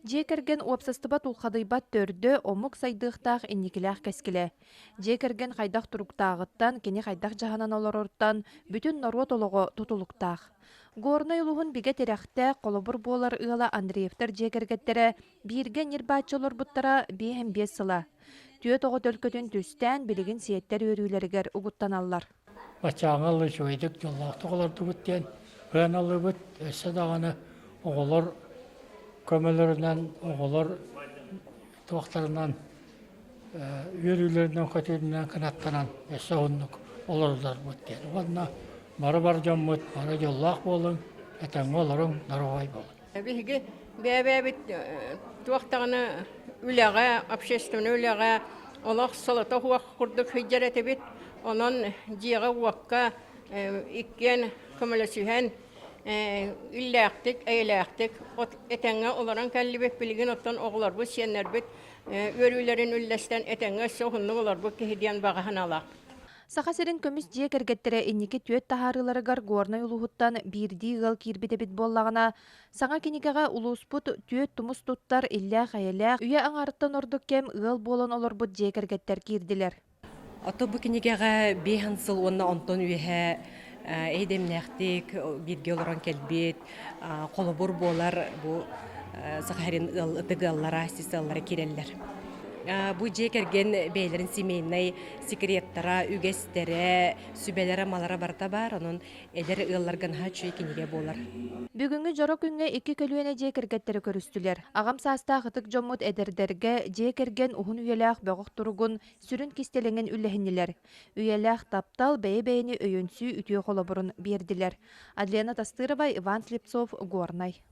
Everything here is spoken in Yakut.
Дьиэ кэргэн уопсастыба тулхадыйбат төрдө, омук сайдыахтаах инникилээх кэскилэ. Дьиэ кэргэн хайдах туруктааҕыттан, кини хайдах дьаһанан олороруттан бүтүн норуот олоҕо тутулуктаах. Горнай улууһун бигэ тирэхтээх, холобур буолар ыала Андреевтар дьиэ кэргэттэрэ бииргэ ньир-бааччы олорбуттара 55 сыла. Түөрт оҕо төлкөтүн түстээн, билигин сиэттэр үөрүүлэригэр угуттаналлар. Баччааҥҥа ылы үчүгэйдик дьоллоохтук олордубут диэн сыаналыыбыт. Өссө даҕаны оҕолор көмөлөрүнэн, оҕолор туохтарынан үөрүүлэринэн-көтүүрүнэн кынаттанан өссө уһуннук олордорбут диэн. Уонна бары бар дьоммут бары дьоллоох буолуҥ, этэҥҥэ олоруҥ, доруобай буолуҥ. Биһиги бэйэ-бэйэбит туох даҕаны үлэҕэ, общественнай үлэҕэ олох солото суох курдук сылдьар этибит. Онон дьиэҕэ-уокка иккиэн көмөлөсүһэн иллээхтик, эйэлээхтик этэҥҥэ олорон кэллибит. Билигин оттон оҕолорбут, сиэннэрбит үөрүүлэрин үллэстэн этэҥҥэ өссө уһуннук олорбут киһи диэн баҕа санаалаахпыт. Саха сирин көмүс дьиэ кэргэттэрэ инники түөрт таһаарыыларыгар Горнай улууһуттан биирдии ыал киирбит эбит буоллаҕына, саҥа кинигэҕэ улууспут түөрт тумус туттар иллээх-эйэлээх, үйэ аҥаарыттан ордук кэм ыал буолан олорбут дьиэ кэргэттэр киирдилэр. Ото бу кинигэҕэ биэһэн сыл уонна онтон үөһэ эйдэмнээхтик бииргэ олорон кэлбит, холобур буолар бу Саха сирин ыал ытык ыаллара, сис ыаллара киирэллэр. Бу дьиэ кэргэн бэйэлэрин семейнай секреттара, үгэстэрэ, сүбэлэрэ-малара барыта баар, онон эдэр ыалларга наһаа үчүгэй кинигэ буолар. Бүгүҥҥү дьоро күҥҥэ икки көлүөнэ дьиэ кэргэттэри көрүстүлэр. Аҕам саастаах ытык дьоммут эдэрдэргэ дьиэ кэргэн уһун үйэлээх бөҕөх туругун сүрүн кистэлэҥин үллэһиннилэр. Үйэлээх таптал, бэйэ-бэйэни өйөнсүү үтүө холобурун биэрдилэр. Адлена Тастырова, Иван Слепцов, Горнай.